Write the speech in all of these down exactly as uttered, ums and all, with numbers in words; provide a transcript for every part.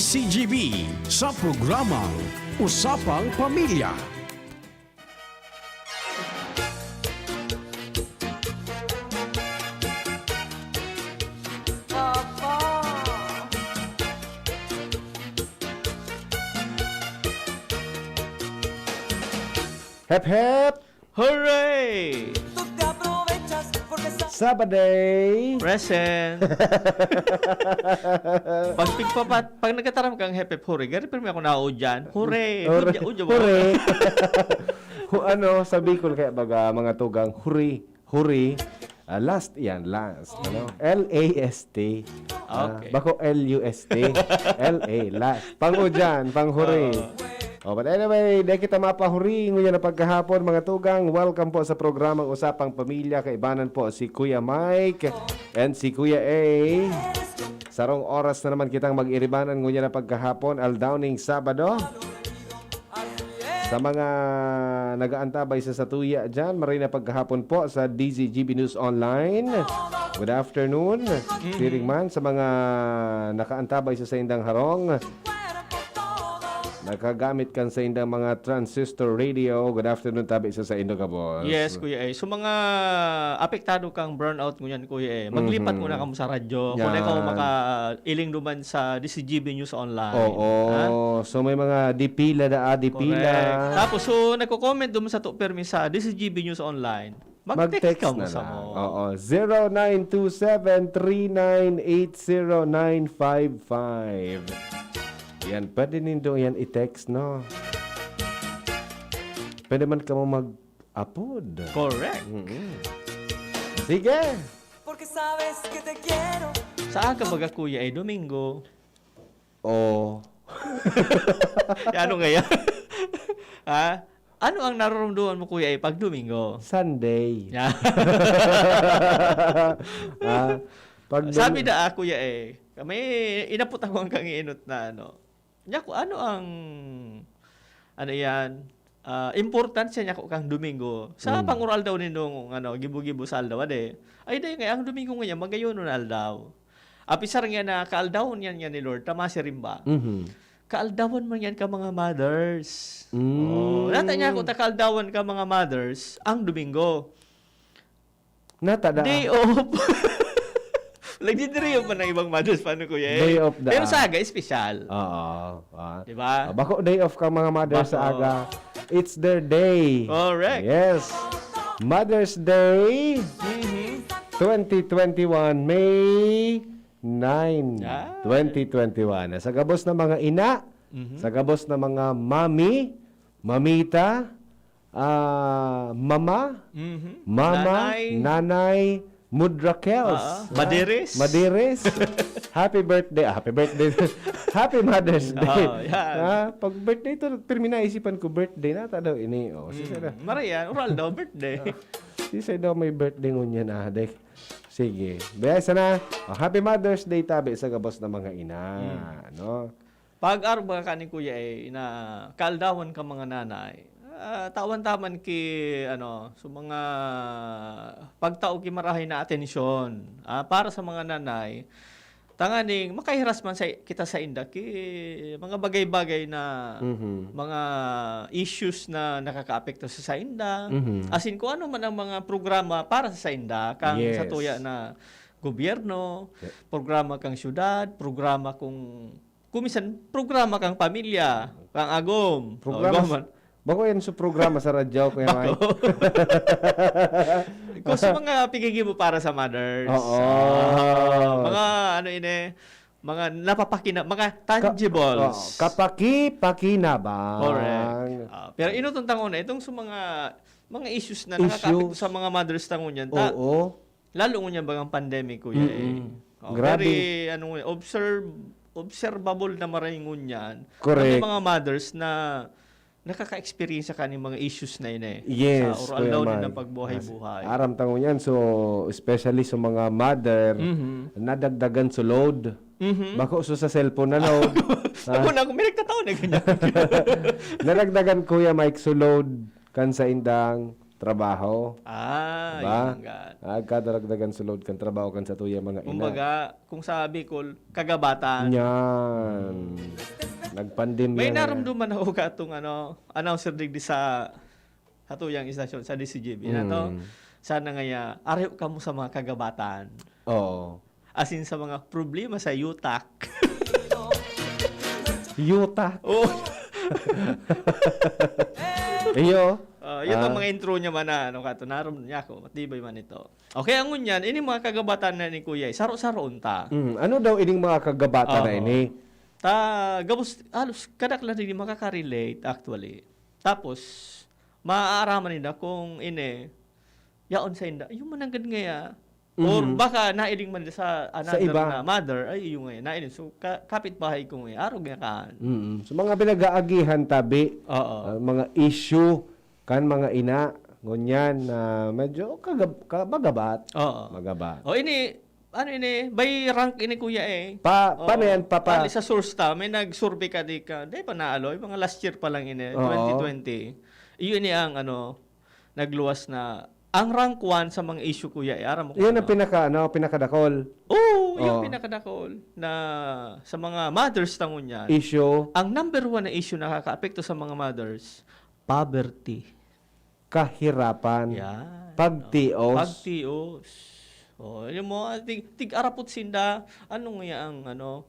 C G B sa programang Usapang Pamilya. Hep, hep! Hooray! Tú te aprovechas porque sa- Sabado! Present! Pag pigpapat-, pag nagkataram kang hep, hep, hooray, gari pirmi ako nauudyan. Hooray! Hooray! Udya, udya, Hooray! Hu-, ano, sa Bicol kaya baga, mga tugang, huri, huri. Ah, last yan, last. Ano? L A S T. Ah, okay. Bako L U S T. L A, last. Pang-udyan, pang-huri. Oo. Oh, but anyway, di kita mapahuri. Ngunyan na pagkahapon, mga tugang, welcome po sa programang Usapang Pamilya. Kaibanan po si Kuya Mike and si Kuya A. Sarong oras na naman kitang mag-iribanan ngunyan na pagkahapon, aldaw ning Sabado. Sa mga nag-aantabay sa satuya dyan, maray na pagkahapon po sa D Z G B News Online. Good afternoon. Siring man sa mga nakaantabay sa saindang harong, nakagamit kan saindang mga transistor radio. Good afternoon, tabi sa saindo gabos. Yes, Kuya A. So, mga apektado kang brownout ngunyan, Kuya A, maglipat Mhm. muna kamo sa radyo. Kung Yan. ikaw makailing duman sa D Z G B News Online. Oo. Ha? So, may mga dipila na, ah, dipila. Correct. Tapos, so, nagko-comment duman sa to, permi sa D Z G B News Online. Mag-text Mag-text kamo na sa lang. mo. Oo. Zero nine two seven three nine eight zero nine five five. Yan, pwede nindo yan i-text, no? Pwede man kamo mag-apod. Correct. Mm-mm. Sige. Porque sabes que te quiero. Sa aga baga, Kuya, ay Domingo. Oh. Eh, ano ngayon? Ha? Ano ang nararamdaman mo, Kuya, eh, pag Domingo? Sunday. Yeah. Ah, pag Sabi Dom- na, ah, Kuya, eh, may inapot ako ang kangiinot na ano. Niya ko, ano ang, ano yan, ah, importansya niya ko kang Domingo sa Mm. panguraldaw nindong, ano, gibo-gibo sa aldaw, ade. Ay, dahil nga, ang Domingo ngayon, magayon na aldaw. Apisar nga na kaaldawon yan nga ni Lord, tama si Rimba. Mhm. Kaaldawon man yan ka mga mothers. Mm. Oh, nata niya ako, ta kaaldawon ka mga mothers, ang Domingo. Nata da. Day off. Nagdi-day off man ang ibang mothers, paano, Kuya, eh? Day off da. Pero sa aga, espesyal. Oo. Ah. Di ba? Ah, bako day off ka mga mothers sa Bako. aga. It's their day. Correct. Yes. Mother's Day, Mhm. twenty twenty-one, May nine, Ah. twenty twenty-one. Sa gabos na mga ina, Mhm. sa gabos na mga mami, mamita, ah, mama, Mhm. mama, Nanay. nanay, mudrakels. Ah, ah. Madiris. Madiris. Happy birthday. Ah, happy birthday. Happy Mother's Day. Oh, yan. Ah, pag birthday to, pirmi naisipan ko, birthday na, ta daw ini. Oh, si Mm. Sarah. Maria, oral daw, birthday. Ah, si Sarah daw may birthday ngunyan, ah, dek. Sige. Biyasa na. Oh, happy Mother's Day, tabi sa gabos na mga ina. Mm. No? Pag-arog ka ni Kuya, eh, na kaaldawan ka mga nanay, ah, tawan taman ki, ano, so mga pagtao ki marahay na atensyon, ah, para sa mga nanay, tanganing makahiras man sa, kita sa inda ki mga bagay-bagay na Mhm. mga issues na nakakaapekto sa, sa inda. Mhm. As in, kung ano man ang mga programa para sa, sa inda, kang Yes. sa tuya na gobyerno, Yeah. programa kang syudad, programa kung Kung minsan, programa kang pamilya, kang agom. Programa O, agom sa, man. Bako yan sa programa sa radyo, Kuya Bako. Mike. Kung sa mga pigigibo para sa mothers. Oo. Ah, mga ano ini, mga napapakina-, mga Ka-, tangibles. Oo, kapaki-pakinabang. Correct. Ah, pero inutong tango na, itong sa mga, mga issues na Issues. nakakaapekto sa mga mothers tango niyan. Ta-, Oo. Lalo ngunyan bagang pandemic, kuya, eh. Mm-mm. Oh, Grabe. Very, ano, observe, observable na maray ngunyan. Correct. Na may mga mothers na nakaka-experience sa kaning mga issues na yun, eh. Yes, Sa oral Kuya daw din Mike. ng pagbuhay-buhay. As-, aram ta ngunyan, so, especially sa mga mother, Mhm. nadagdagan sa load. Mhm. Bako so sa cellphone na load. Ako Ha? na, ako, may nagtataw na ganyan. Nadagdagan, Kuya Mike, so load kan sa indang trabaho. Ah, Diba? yun nga. Nagkadaragdagan sa load kan trabaho kan sa tuya mga ina. Kumbaga, kung sa Bicol, kagabatan. Yan. Nagpandemya May na. Naramdaman ako katong ano, announcer digdi sa hatuyang istasyon sa D C G B na to. Mm. Sana ngaya, arayo kamo sa mga kagabatan. Oo. As in, sa mga problema sa utak. Yuta. Oh, Iyo. Ah, yun ang Ah. mga intro niya man na, ano ka, to, naroon niya ako, matibay man ito. Okay, ang ngunyan, ini mga kagabatan na ni Kuya, eh, saro-saro unta. Mm, ano daw ining mga kagabatan na Oo. ini? Ta, gabos, halos kadaklan din makaka-relate, actually. Tapos, maaaraman nila kung ini, yaon sa inda, yung mananggad ngaya, or Mhm. baka nailing man sa Sa another iba. na mother, ay, yung ngayon, nailing. So, ka, kapit bahay ko ngayon, arog nga kaan. Mm. So, mga pinag-aagihan tabi, Oo. ah, mga issue kan mga ina, ngunyan na medyo kagab- ka- magabat. Oo. Magabat. O ini, ano ini, by rank ini, Kuya, eh. Pa, Oo. Paano yan, Papa? Bali sa source ta, may nag-survey ka di ka, di pa naaloy, mga last year pa lang ini, Oo. twenty twenty. Iyon ni ang ano, nagluwas na, ang rank one sa mga issue, Kuya, eh, aram mo Yan kung ang pinaka, ano, pinakadakol. Oo, yung Oo. pinakadakol na sa mga mothers tangon yan. Issue, Ang number one na issue na nakakaapekto sa mga mothers, poverty. kahirapan, Yan. pagtios. Pagtios. Oh, yung mga tig, tig-arapot sinda, ano nga ang ano,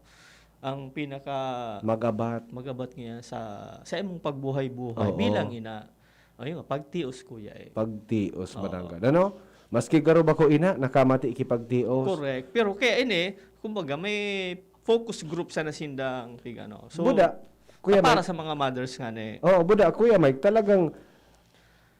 ang pinaka Magabat. magabat niya sa sa imong pagbuhay-buhay Oo. bilang ina. Ayun, pagtios, Kuya, eh. Pagtios, Oo. mananggad. Ano? Maski garo ba ko ina, nakamati ki pagtios. Correct. Pero kaya ini, kumbaga, may focus group sana sindang tig ano. So, Buda, Kuya para Mike. Sa mga mothers nga ni. Oo, buda, Kuya Mike, talagang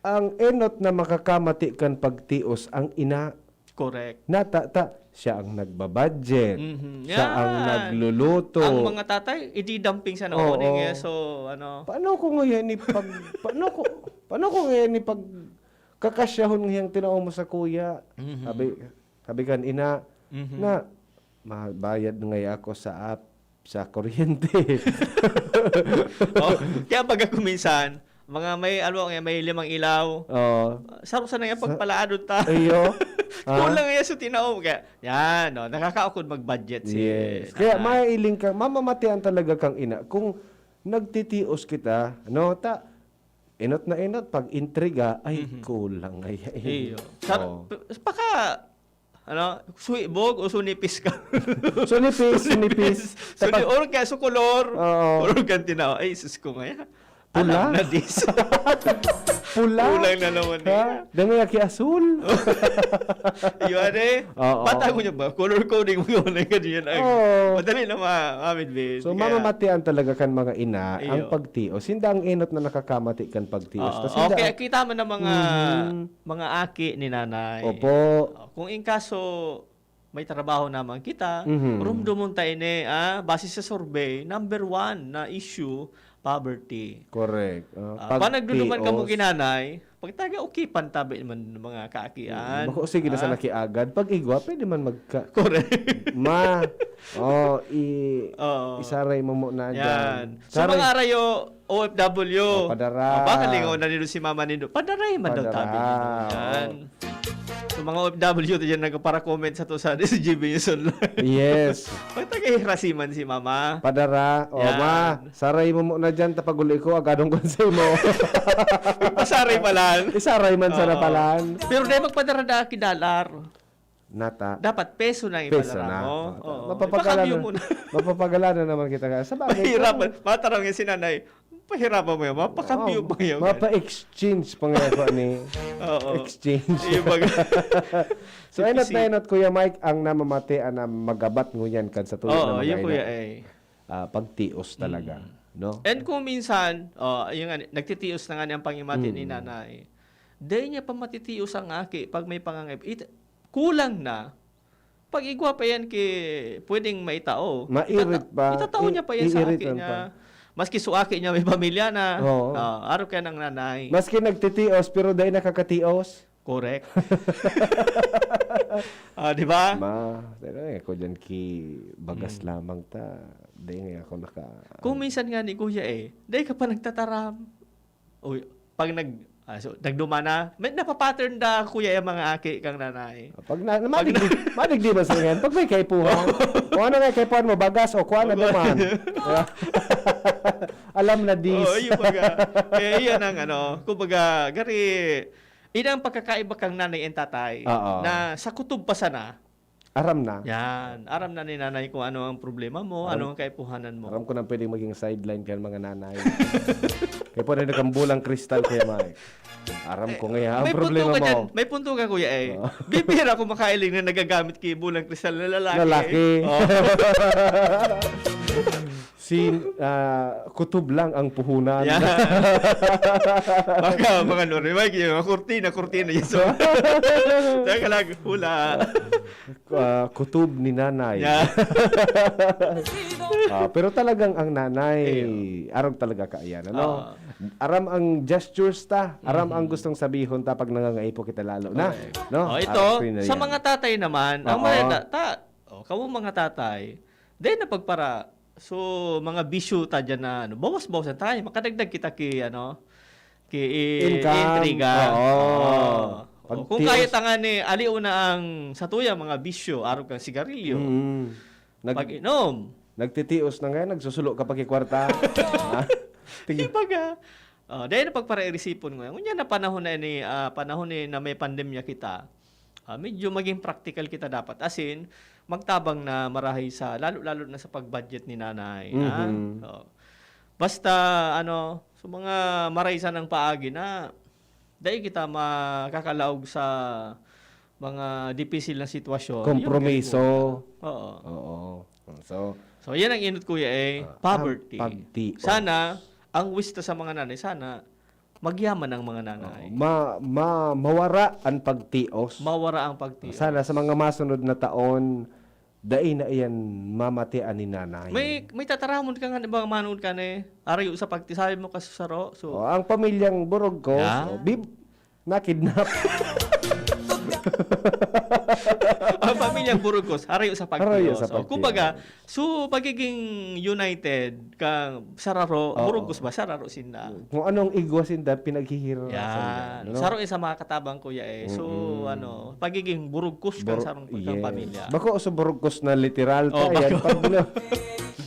ang enot na makakamati kan pagtios ang ina. Correct. Nata, ta, siya ang nagbabudget. Mhm. Siya ang Yan. Nagluluto. Ang mga tatay, ididamping sa Oo. noon eh. So, ano. Paano ko ngayon ni pag paano ko paano ko ngayon ni pag kakasyahon ngayang tinao mo sa kuya? Mhm. Sabi sabi kan ina Mhm. na mabayad ngay ako sa app sa kuryente. Oh, kaya pag ako minsan, mga may, ano, may limang ilaw, Oh. saro sa nga Sa- pagpalaadon ta. Ayo. Ah. Kulang nga sa tinao. Kaya, yan, no, nakakaukod mag-budget si Yes. Kaya nanay. mailing ka, mamamatian talaga kang ina. Kung nagtitios kita, no, ta, enot na enot, pag intriga, ay, Mhm. kulang ay. Iyo. Sa, Oo. p- paka, ano, suibog o sunipis ka. Sunipis, sunipis. Suni, Tapos- or kaya su color. Oo. Or kan tinao. Ay, sus ko ngayon. Pula? Alam na this. Pula? Kulang na naman eh. Ha? Dangay aki asul. Yun eh. Oo. Bata ko niya ba? Color coding mo naman ang ganyan. Ay, Oo. Madali na ma-, mamidbid. So, Kaya- mamamatian talaga kan mga ina Iyo. ang pagtios. Hindi ang enot na nakakamati kan pagtios. Oo. Tas hindi Okay, ang- kita mo na mga Mhm. mga aki ni nanay. Opo. Kung in kaso may trabaho naman kita, Mhm. rumdomon tayo ni, ah, base sa survey, number one na issue, poverty. Correct. Ah, Ah, pa nagduduman ka mo pagtios. Ginanay, pag taga-ukipan tabi naman ng mga kaakian. Bako, sige na sa Ah, nakiagad. Pag igwa, pwede man magka... Correct. Ma, oh, i... Oo. isaray mo muna Yan. dyan. Sa Saray. mga arayo, O F W. Oh, padara. Oh, baka lingaw na nito si Mama Nindo. Padaray man daw Padara, tabi nito. oh. Yan. Sa mga O F W dyan nagpapara-comment sa to sa D C G B News Online. Yes. Pag taga-Hirasi man si Mama. Padara. O, Yan. ma, saray mo muna dyan, tapaguli ko, agadong konsey mo. Pasaray pa lang. Isaray man sana Oo. palan. Pero dahil magpadara da ki dollar. Nata. Dapat peso na ang Peso ipadara na. mo. Oo. Oo. Mapapagala Ipakambyo na. mo na. Mapapagala na naman kita nga. Sa bagay, Pahirapan. kung- Mataraw nga si nanay. Pahirapan mo yan. Mapakambyo Oo, pa yun. Mapa-exchange pa nga ako ni. Oo. Exchange. Yung baga. So, enot Isi- na enot, Kuya Mike, ang namamatian na magabat ngunyan kan sa tuyo Oo, na mga yun, Kuya, ina. eh. Ah, pagtios talaga. Mm. No? And kung minsan, oh, yung nga, nagtitios na nga ang pangimati ni Mm. nanay. Dahil niya pa matitios ang aki pag may pangangailangan. Kulang na. Pag igwa pa yan ki, pwedeng maitao. Mairit Itata-, pa. Itatao I- niya pa yan sa aki iiritan niya. pa. Maski su aki niya may pamilya na. Oo. Ah, araw kaya ng nanay. Maski nagtitios, pero dahil nakakatios. Correct. Ah, di ba? Ma, pero eh, ako dyan ki bagas Mm. lamang ta. Dahil nga ako naka... Kung minsan nga ni Kuya eh, dahil ka pa nagtataram. Uy, pag nag Ah, so, nagduman na. May napapattern da, kuya, yung mga aki kang nanay. Pag na, na madigdi, madigdi ba sa yan? Pag may kaipuhan. Kung ano nga kaipuhan mo, bagas o kuha na duman. Alam na this. Oo, yung baga. Eh, yan ang ano. Kumbaga, gari, yun ang pagkakaiba kang nanay and tatay. Oo. Na sa kutob pa sana. Aram na. Yan. Aram na ni nanay kung ano ang problema mo, ano ang kaipuhanan mo. Aram ko na pwedeng maging sideline kayo mga nanay. Kaya pwede na kang bulang kristal, Kuya Mike. Aram ko nga ang May problema punto ka dyan. mo. May punto ka, kuya, eh. Oo. Bibira ko makailing na nagagamit kay bulang kristal na lalaki. Lalaki. Oh. Si ah, kutob lang ang puhunan. Yan. Baka mga nori, may mga kurtina, kurtina yun. So, teka lang, hula. Ah, kutob ni nanay. Yan. Ah, pero talagang ang nanay, arog talaga ka yan, ano? Ah. Aram ang gestures ta, aram ang gustong sabihon ta pag nangangaipo kita lalo na, Correct. no? Oh, ito, Arog ko yun na sa yan. mga tatay naman, ang Oo. mga ta, ta, oh, kamo mga tatay, dahil na pagpara, so, mga bisyo ta dyan na, ano, bawas-bawasan tayo, makadagdag kita ki, ano, ki i- Income. intriga. Oo. Oo. Pag Oh, kung tios- kaya ta nga ni, aliw na ang sa tuya, mga bisyo, arog kang sigarilyo, Mm. Nag- pag-inom, Nagtitios na ngayon, nagsusulo ka pa kay kwarta. Ha? Ting- Di ba ka? Oh, dahil na pagparairisikon mo yan. Ngunyan na panahon na ini, ah, panahon ni na may pandemya kita, ah, medyo maging practical kita dapat. As in, magtabang na marahay sa, lalo-lalo na sa pag-budget ni nanay. Ha? Mhm. Oh. Basta, ano, sa mga maray sanang paagi na, dahil kita makakalaog sa mga dipisil na sitwasyon. Kompromiso. Oo. Oo. So, So, yan ang inot, kuya, eh. Ah, Poverty. ang pagtios. Sana, ang wish ta sa mga nanay, sana, magyaman ang mga nanay. ma, ma, mawara ang pagtios. Mawara ang pagtios. Sana sa mga masunod na taon, dai na iyan mamatian ni nanay. May, may tataramon ka nga, di ba, manood ka na eh. Arayo sa pagti, sabi mo kasi saro. So, Oh, ang pamilyang Burugkos, Yan. oh, bib, nakidnap. Ang pamilyang Burugkos, harayo sa pagtios. Harayo sa So, pagtios. kumbaga, so, pagiging united, ka, sararo, Oo. Burugkos ba, sararo sinda. Kung anong igwa sinda, pinaghihirasan Yan. yan, no? Saro sa mga katabang, kuya, eh. So, Mm-mm. ano, pagiging Burugkos kang Bur- sarong pagkang yes. pamilya. Bako sa Burugkos na literal Oh, ta, yan. bako. Pag,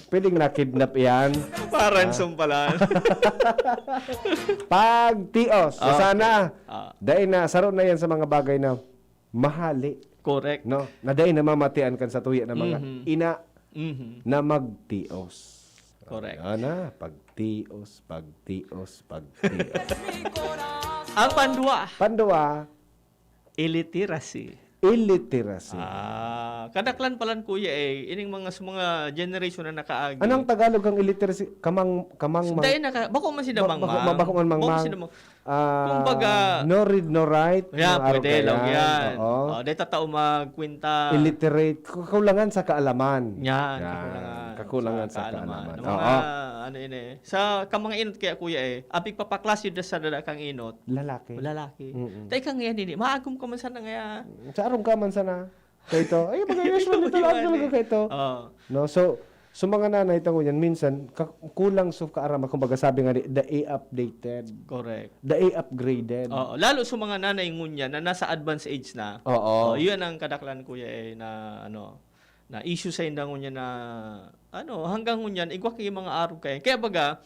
pwedeng nakidnap yan. Para ransom pala. Pagtios. So, Ah, sana, Ah, dahil na, saro na yan sa mga bagay na mahali. Correct. No? Na dahil na mamatian kan sa tuya ng mga Mhm. ina Mhm. na magtios. Correct. Yan na, pagtios, pagtios, pagtios. Ang pandua, Pandua, illiteracy. illiteracy. Ah, kadaklan palan, kuya, eh. Ining mga, sa mga generation na nakaagi. Anong Tagalog ang illiteracy? Kamang, kamang, mang- Dahil naka, bako man si Ba- Damang bako- Mang. bako man Mang Bako man Mang. si Damang. Ah, Kumbaga, no read, no write. Yeah, no araw pwede kaya. lang yan. Oo. Oh, dahil tatao magkwinta. Illiterate. Kakulangan sa kaalaman. Yan, Yan. kakulangan. Kakulangan sa kaalaman. Ng Oo. mga, ano yun eh. Sa, ka mga inot kaya, kuya, eh. Apig papaklas yun sa dada kang inot. Lalaki. Lalaki. Mm-mm. Tay ka ngayon, hindi. Maagom ka man sana ngayon. Sa arong ka man sana. Kaya ito. Ay, mga usual Yung dito lang iwan talaga eh. kaya ito. Oo. No? So, so mga nanay tango yan, minsan, ka- kulang sa kaaraman. Kumbaga sabi nga, di, dai updated. Correct. Dai upgraded. Oo. Lalo sa mga nanay ngunya na nasa advanced age na. Oo. Oh, yun ang kadaklan, kuya, eh, na ano, na issue sa inda ngunya na ano, hanggang ngunyan, igwa kay mga arog kayan. Kaya baga,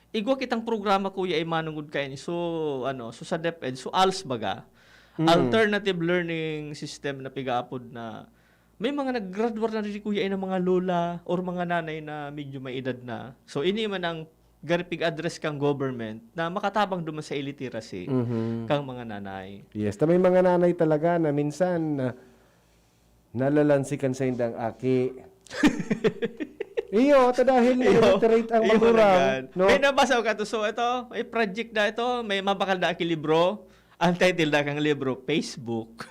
igwa kitang programa, kuya, ay manungod kayan. So, ano, so sa DepEd, so als baga, Mm. alternative learning system na pigaapod na may mga naggraduar na rin, kuya, ay ng mga lola or mga nanay na medyo may edad na. So, ini man ang garipig address kang government na makatabang duman sa illiteracy Mhm. kang mga nanay. Yes, ta may mga nanay talaga na minsan na nalalansikan sa indang aki. Iyo, ta dahil Iyo, illiterate ang iyo, magurang, nagan. No? May nabasa ko kato. So, ito, may project na ito. May mabakal na aki libro. Ang title na kang libro, Facebook.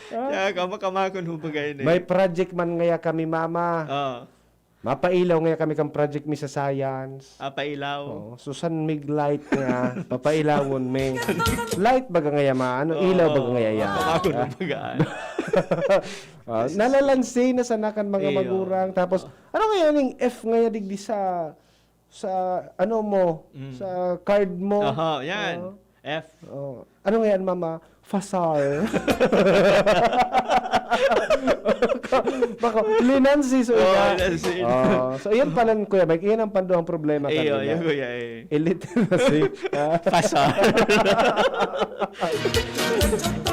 Kaya kamakamakon hubagay na May project man ngaya kami, mama. Oh. Mapailaw ngaya kami kang project mi sa science. Apailaw. Oh, Susan Mig light nga, papailawon mi. Light baga ngaya ma, ano, ilaw baga ngaya yan. Kamakamakon hubagay. Ah, nalalansi na sana kan mga Iyo. magurang. Tapos, ano ngaya ning F ngaya digdi sa sa ano mo, Mm. sa card mo. Aha, yan. Oo. F. Oh. Ano nga yan, mama? Fasar. Bako, linansi so Oh, ina. linansi. Oh, so, iyan pala, Kuya Mike, iyan ang panduang problema Iyo, kanila. iyo, kuya eh. Illiteracy. Ah, Fasar.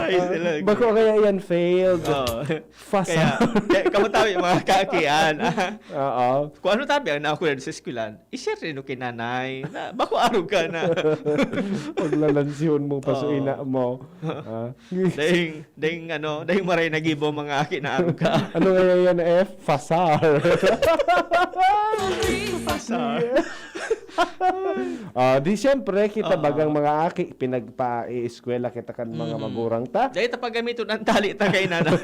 Ay, sila. Bako kaya iyan failed. Oh. Fasar. Kaya, kaya kamatawi mga kakian. Oo. Kung ano tabi ang nakunan sa eskwelahan, i-share rin kay nanay. Na, bako arog ka na. Paglalansihon mo pa sa Oo. ina mo. Ah. Dahil, dahil ano, dahil maray nagibo mga aki na arog ka. Ano nga yan, F? Fasar. Fasar. Ah, di siyempre, kita Oo. bagang mga aki, pinagpa-eskwela kita kan mga Mhm. magurang ta. Dahil tapagamiton ang tali ta kay nanay.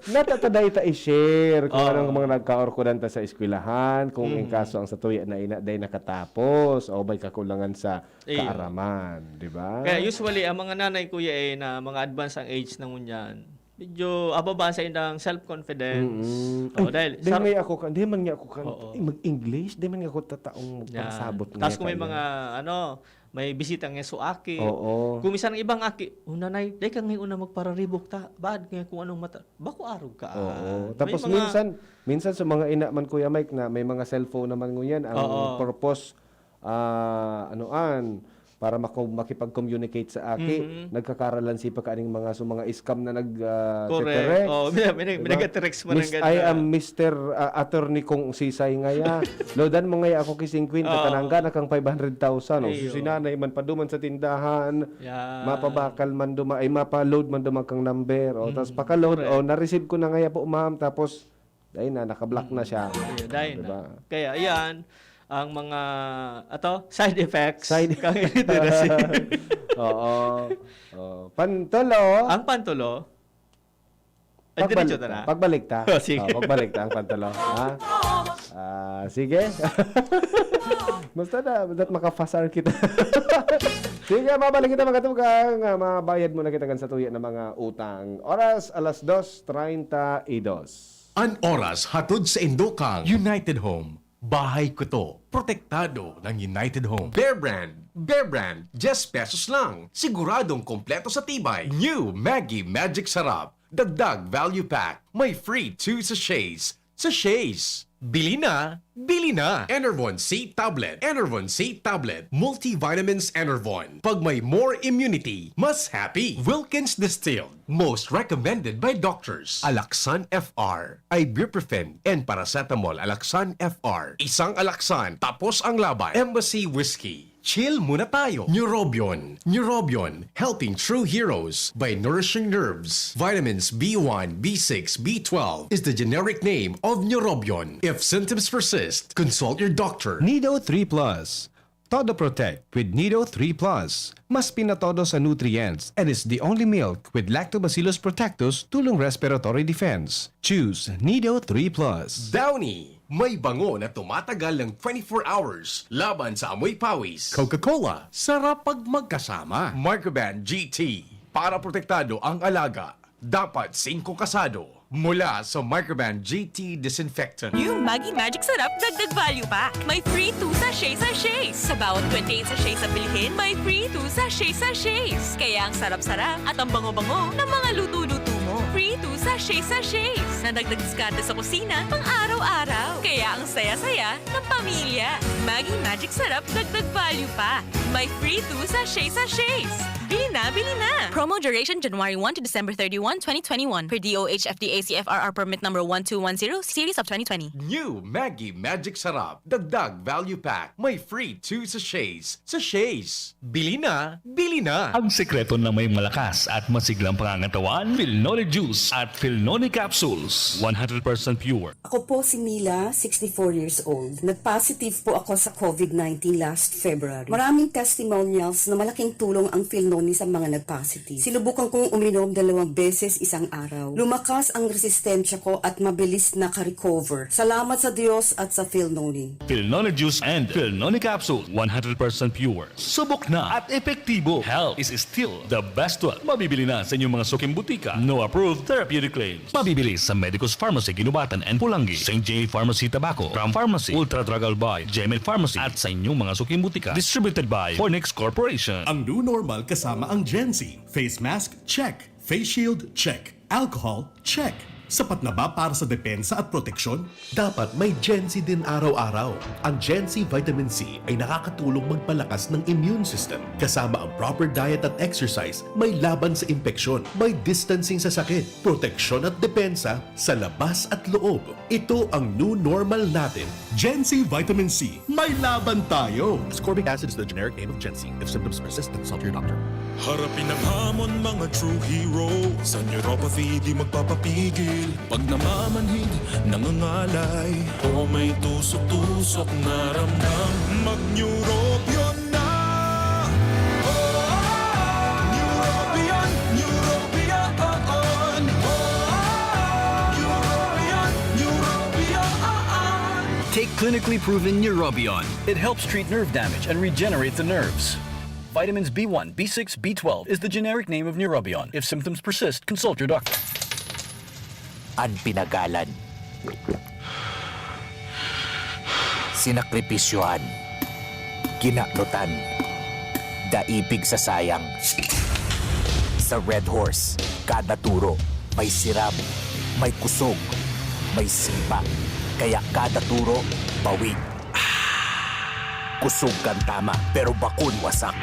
Natatada ita i-share kung Oo. anong mga nagkaurkudan ta sa eskwelahan, kung in Mhm. kaso ang satuya na ina day nakatapos o may kakulangan sa Iyo. kaaraman, di ba? Kaya usually, ang mga nanay, kuya, eh, na mga advance ang age na ngunyan, medyo ababa sa indang self-confidence. Mm-mm. Oh, Ay, dahil di sar- may ako kan, di man nga ako kan, Oo. eh, mag-English, di man nga ako tataong Yan. pagsabot nga Tapos kung may kaya. Mga, ano, may bisita nga suaki. Oo. Kung minsan ang ibang aki, "O, nanay, dai ka ngayon na magpararibok ta. Baad nga kung anong mata, bako arog ka." Oo. Ah, may Tapos mga minsan, minsan sa mga ina man, Kuya Mike, na may mga cellphone naman ngunyan, ang Oo. purpose, ah, ano an, para mako-, makipag-communicate sa aki, Mhm. nagkakaralan siya pa kaning mga, so, mga scam na nag, ah, Correct. teterex. Oh, may, may, may Diba? nag-text man Mis-, ng I ganda. am Mister, ah, Attorney Kong Sisay ngaya. Loadan mo ngaya ako ki singkwenta, Oo. kanangga na kang five hundred thousand. O, Iyo. so si nanay man paduman sa tindahan, Yan. mapabakal man duma-, ay, mapa-load man duman kang number. O, Mm, tas paka-load, correct. o, na-receive ko na ngaya po, ma'am. Tapos, dahil na, naka-block na siya. Iyo, dahil Diba? na. Kaya, yan, ang mga, ato, side effects. Side Kang illiteracy. Oo. Oh. Pantulo. Ang pantulo, ay, Pagbalik diretso ta ta. na. Pagbalik ta. Oh, sige. Oh, pagbalik ta ang pantulo. Ha? Ah, sige. Basta na, that makafasar kita. Sige, babalik kita, mga tugang. Ah, mabayad muna kita kan satuya na mga utang. Oras, alas dos treinta y dos. An oras hatod sa indokang United Home. Bahay ko to. Protektado ng United Home. Bear Brand. Bear Brand. Diyes pesos lang. Siguradong kompleto sa tibay. New Maggi Magic Sarap. Dagdag value pack. May free two sachets. Sachets. Bili na. Bili na. Enervon C Tablet. Enervon C Tablet. Multivitamins Enervon. Pag may more immunity, mas happy. Wilkins Distilled. Most recommended by doctors. Alaxan F R, ibuprofen, and paracetamol Alaxan F R. Isang Alaxan, tapos ang laban. Embassy Whiskey. Chill muna tayo. Neurobion. Neurobion, helping true heroes by nourishing nerves. Vitamins B one, B six, B twelve is the generic name of Neurobion. If symptoms persist, consult your doctor. Nido three Plus. Todo Protect with Nido three Plus. Mas pinatodo sa nutrients and is the only milk with Lactobacillus protectus tulong respiratory defense. Choose Nido three Plus. Downy, may bango na tumatagal ng twenty-four hours laban sa amoy pawis. Coca-Cola, sarap pag magkasama. Microban G T, para protektado ang alaga. Dapat singko kasado. Mula sa Microban G T Disinfectant. New Maggi Magic Sarap, dagdag value pa. May free two sachet sachets. Sa bawat twenty-eight sachets na bilhin, may free two sachet sachets. Kaya ang sarap-sarap at ang bango-bango ng mga luto-luto mo. Free two sachet sachets. Na dagdag diskarte sa kusina, pang araw-araw. Kaya ang saya-saya ng pamilya. Maggi Magic Sarap, dagdag value pa. May free two sachet sachets. Bili na, bili na! Promo duration January one to December thirty-one, twenty twenty-one. Per D O H F D A C F R R permit number one two one zero, series of twenty twenty. New Maggi Magic Sarap. Dagdag value pack. May free two sachets. Sachets. Bili na, bili na. Ang sekreto na may malakas at masiglang pangangatawan, Filnoni Juice at Filnoni Capsules. One hundred percent pure. Ako po si Mila, sixty-four years old. Nag-positive po ako sa covid nineteen last February. Maraming testimonials na malaking tulong ang Filnoni sa mga nagpositive. Sinubukan kong uminom dalawang beses isang araw. Lumakas ang resistensya ko at mabilis naka-recover. Salamat sa Diyos at sa Filnoni. Filnoni Juice and Filnoni Capsule, one hundred percent pure. Subok na at epektibo. Health is still the best wealth. Mabibili na sa inyong mga suking butika. No approved therapeutic claims. Mabibili sa Medicus Pharmacy, Guinobatan and Pulangi, Saint J Pharmacy, Tabaco, Ram Pharmacy, Ultra Drug Albay, Gemed Pharmacy, at sa inyong mga suking butika. Distributed by Fornix Corporation. Ang new normal kasama ang Gen Z. Face mask, check. Face shield, check. Alcohol, check. Sapat na ba para sa depensa at proteksyon? Dapat may Gen Z din araw-araw. Ang Gen Z Vitamin C ay nakakatulong magpalakas ng immune system. Kasama ang proper diet at exercise, may laban sa impeksyon, may distancing sa sakit, proteksyon at depensa sa labas at loob. Ito ang new normal natin. Gen Z Vitamin C, may laban tayo! Ascorbic acid is the generic name of Gen Z. If symptoms persist, consult your doctor. Harapin ang hamon, mga true hero. Sa neuropathy, di magpapapigil. Pag namamanhid, nangangalay, o may tusok-tusok na ramdam, mag-Neurobion na! Oh, Neurobion, Neurobion, oh, oh. Neurobion, Neurobion, Neurobion. Take clinically proven Neurobion. It helps treat nerve damage and regenerate the nerves. Vitamins B one, B six, B twelve is the generic name of Neurobion. If symptoms persist, consult your doctor. An pinagalan, sinakripisyohan, kinaknutan, daipig sa sayang. Sa Red Horse, kada turo may siram, may kusog, may sipa, kaya kada turo, bawi. Kusog kan tama, pero bakun wasak.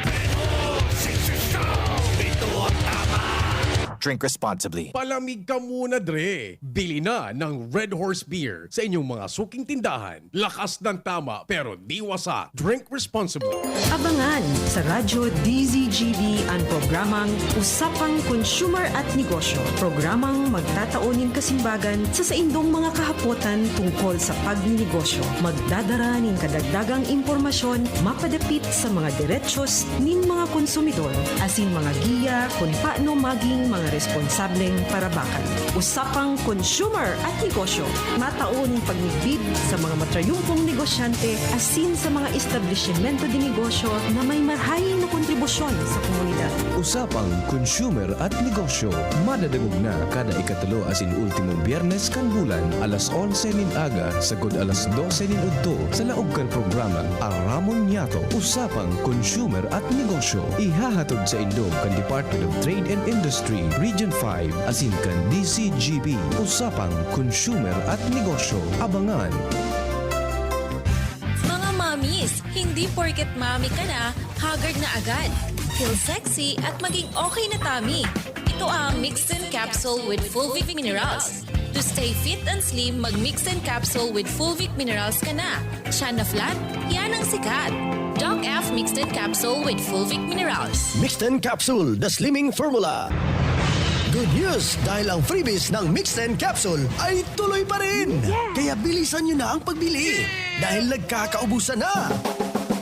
Drink responsibly. Palamig ka muna, Dre! Bili na ng Red Horse Beer sa inyong mga suking tindahan. Lakas ng tama pero di wasak. Drink responsibly. Abangan sa Radyo D Z G B an programang Usapang Consumer at Negosyo. Programang magtatao nin kasimbagan sa saindong mga kahapotan tungkol sa pagninegosyo. Magdadara nin kadagdagang impormasyon mapadapit sa mga derechos nin mga konsumidor asin mga giya kun paano maging mga responsableng parabakan. Usapang Consumer at Negosyo, matao nin pagmidbid sa mga matrayumpong negosyante asin sa mga establisimento de negosyo na may marahay na kontribusyon sa komunidad. Usapang Consumer at Negosyo, madadangog na kada ikatulo asin ultimong Biyernes kan bulan, alas onse nin aga sagod alas dose nin udto, sa laog kan programang Aramon Niyato, Usapang Consumer at Negosyo. Ihahatod saindo kan Department of Trade and Industry, Region five, asin kan D Z G B, Usapang Consumer at Negosyo. Abangan! Mga mommies, hindi porket mommy ka na, haggard na agad. Feel sexy at maging okay na tummy. Ito ang Mixed in Capsule with Fulvic Minerals. To stay fit and slim, mag Mixed in Capsule with Fulvic Minerals ka na. Tiyan na flat? Yan ang sikat! Doc F Mixed in Capsule with Fulvic Minerals. Mixten Capsule, the slimming formula. Good news! Dahil ang freebies ng Mixten Capsule ay tuloy pa rin! Kaya bilisan nyo na ang pagbili dahil nagkakaubusan na!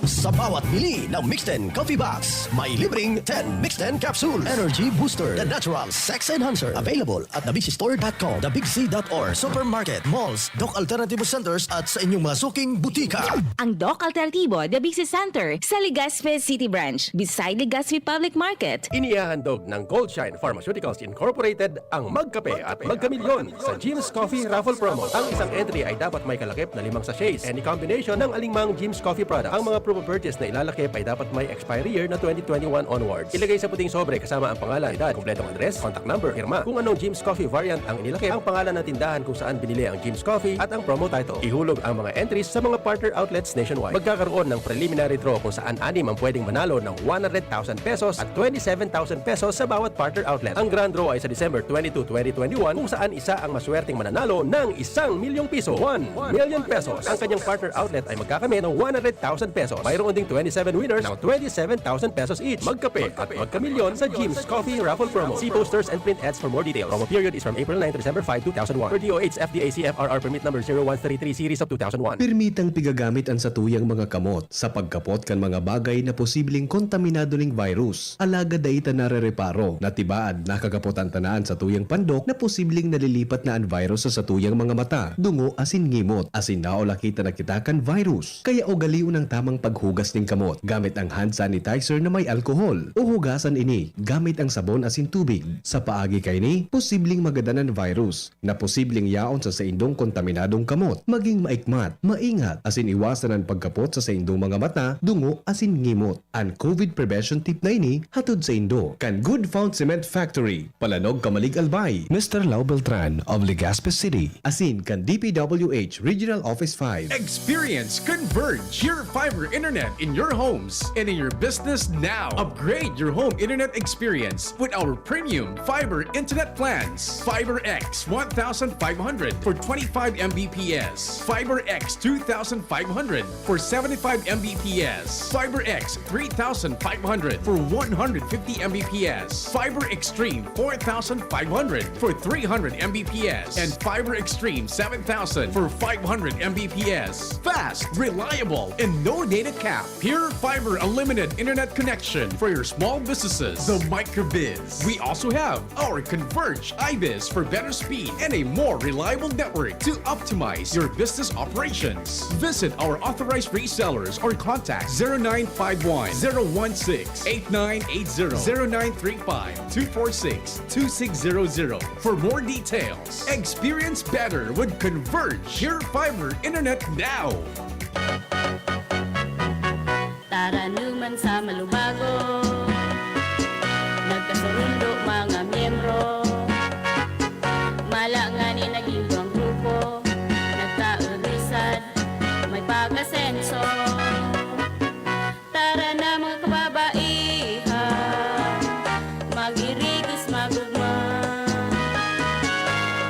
Sa bawat bili ng Mixten Coffee Box, may libreng ten Mixten Capsules. Energy Booster, the natural sex enhancer. Available at the big c store dot com, the big c dot org, supermarket, malls, Doc Alternativo Centers at sa inyong mga suking butika. Ang Doc Alternativo, the Big C Center, sa Legazpi City Branch, beside Legazpi Public Market. Inihahandog ng Goldshine Pharmaceuticals Incorporated ang Magkape at Magkamilyon sa Jim's Coffee Raffle Promo. Ang isang entry ay dapat may kalakip na limang sachets. Any combination ng alingmang Jim's Coffee product. Ang mga proof of purchase na ilalakip ay dapat may expiry year na twenty twenty-one onwards. Ilagay sa puting sobre kasama ang pangalan, edad, kompletong address, contact number, pirma. Kung anong Jim's Coffee variant ang inilakip, ang pangalan ng tindahan kung saan binili ang Jim's Coffee at ang promo title. Ihulog ang mga entries sa mga partner outlets nationwide. Magkakaroon ng preliminary draw kung saan anim ang pwedeng manalo ng one hundred thousand pesos at twenty-seven thousand pesos sa bawat partner outlet. Ang grand draw ay sa December twenty-two, twenty twenty-one, kung saan isa ang maswerteng mananalo ng isang milyong piso, one million pesos. Ang kanyang partner outlet ay magkakamit ng one hundred thousand pesos. Mayroon ding twenty-seven winners ng twenty-seven thousand pesos each. Magkape at magkamilyon sa Jim's Coffee Raffle Promo. See posters and print ads for more details. Promo period is from April nine to December five, two thousand one. Per D O H F D A C F R R permit number zero one three three series of two thousand one. Permitang pigagamit an satuyang mga kamot sa pagkapot kan mga bagay na posibleng kontaminado ning virus. Alagad dai ta narereparo na tibaad nakakapotan ta na an satuyang pandok na posibleng nalilipat na an virus sa satuyang mga mata, dungo asin ngimot, asin naulakita na kita kan virus. Kaya ugalion ang tamang paghugas nin kamot gamit ang hand sanitizer na may alkohol, o hugasan ini gamit ang sabon asin tubig. Sa paagi kaini, posibleng magadan an virus na posibleng yaon sa saindong kontaminadong kamot. Maging maikmat, maingat, asin iwasan an pagkapot sa saindong mga mata, dungo, asin ngimot. An COVID prevention tip na ini hatod saindo kan Good Found Cement Factory, Palanog, Camalig, Albay, Mister Lau Beltran of Legazpi City, asin kan D P W H Regional Office five. Experience Converge, your fiber internet in your homes and in your business now. Upgrade your home internet experience with our premium fiber internet plans. Fiber X one thousand five hundred for twenty-five M B P S. Fiber X two thousand five hundred for seventy-five M B P S. Fiber X three thousand five hundred for one hundred fifty M B P S. Fiber Extreme four thousand five hundred for three hundred M B P S. And Fiber Extreme seven thousand for five hundred M B P S. Fast, reliable, and no data cap. Pure Fiber Unlimited Internet Connection for your small businesses. The Microbiz. We also have our Converge IBIZ for better speed and a more reliable network to optimize your business operations. Visit our authorized resellers or contact zero nine five one, zero one six, eight nine eight zero, zero nine three five, two four six, two six zero zero for more details. Experience better with Converge Pure Fiber Internet now. Taranuman sa malubago, nagkasurundo mga miyembro. Mala ngani naging duwang grupo, nagkaurisan, may pag-asenso. Tara na, mga kababaihan, mag-irigos, magugma.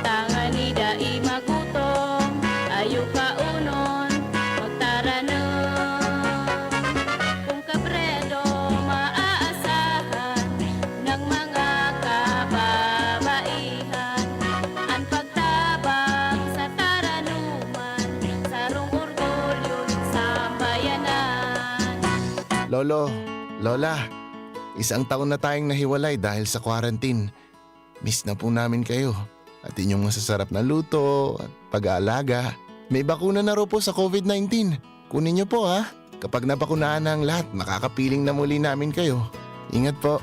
Tangani dai magutom, ayo kaunon, magtaranom. Kun kabredo maaasahan ng mga kababaihan, an pagtabang sa taranuman, sarong orgulyo nin sambayanan. Lolo, Lola, isang taon na tayong nahiwalay dahil sa quarantine. Miss na po namin kayo. At inyong masasarap na luto at pag-aalaga. May bakuna na raw po sa COVID nineteen. Kunin niyo po, ha? Kapag nabakunahan na ang lahat, makakapiling na muli namin kayo. Ingat po.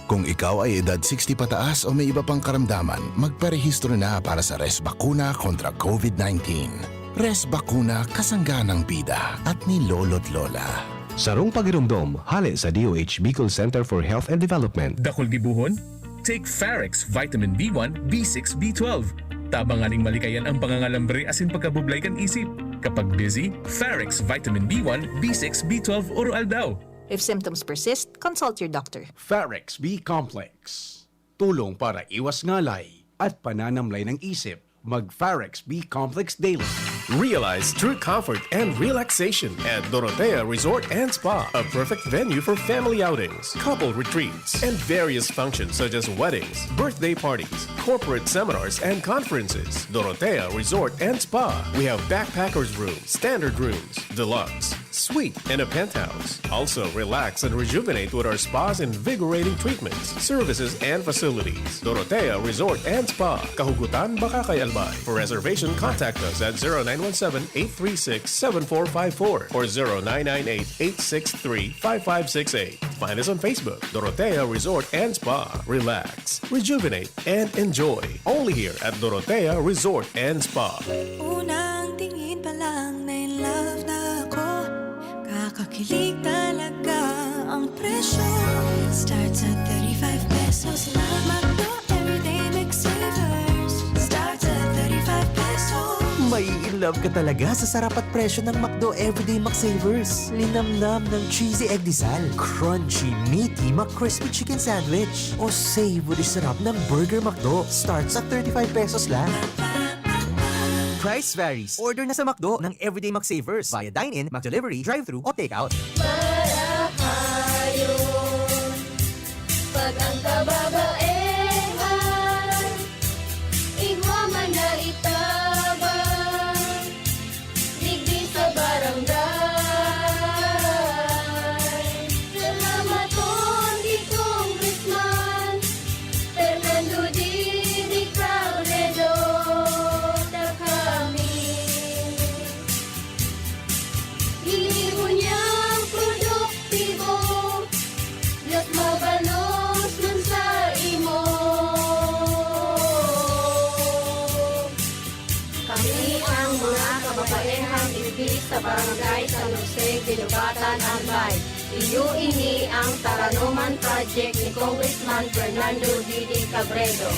Kung ikaw ay edad sixty pataas o may iba pang karamdaman, magparehistro na para sa Resbakuna kontra COVID nineteen. Resbakuna, kasangga ng bida at ni Lolo't Lola. Sarong pagiromdom, hale sa D O H Bicol Center for Health and Development. Dakul Gibuhon? Take Farex Vitamin B one, B six, B twelve. Tabang nganing malikayan ang pangangalambre asin pagkabublay kan isip. Kapag busy, Farex Vitamin B one, B six, B twelve, Oro Aldaw. If symptoms persist, consult your doctor. Farex B Complex. Tulong para iwas ngalay at pananamlay ng isip. Mag Farex B Complex Daily. Realize true comfort and relaxation at Dorotea Resort and Spa, a perfect venue for family outings, couple retreats, and various functions such as weddings, birthday parties, corporate seminars, and conferences. Dorotea Resort and Spa. We have backpackers room, standard rooms, deluxe, suite, and a penthouse. Also, relax and rejuvenate with our spa's invigorating treatments, services, and facilities. Dorotea Resort and Spa, Kahugutan, Bacacay, Albay. For reservation, contact us at zero nine one seven, eight three six, seven four five four or zero nine nine eight, eight six three, five five six eight. Find us on Facebook, Dorotea Resort and Spa. Relax, rejuvenate, and enjoy. Only here at Dorotea Resort and Spa. Unang tingin pa lang, na in love na ako. Kakakilig talaga ang presyo. Starts at thirty-five pesos lang. McDo Everyday Mix Savers. Starts at thirty-five pesos. May in love ka talaga sa sarap at presyo ng McDo Everyday McSavers. Linamnam ng cheesy egg disal, crunchy, meaty McCrispy chicken sandwich, o savory sarap ng Burger McDo. Starts at thirty-five pesos lang. Price varies. Order na sa McDo ng Everyday McSavers via dine-in, McDelivery, drive-thru o takeout. Marahayon, pag ang kababaehan, igwa man na itabang, digdi sa barangay. Salamaton ki Congressman Fernando Didi Cabredo, takami. Ginibo niyang produktibo, mas mabalos man sa imo. Kami ang mga kababaehang igdi sa Barangay San Jose, Guinobatan, Albay. Iyo ini ang Taranoman Project ni Congressman Fernando Didi Cabredo.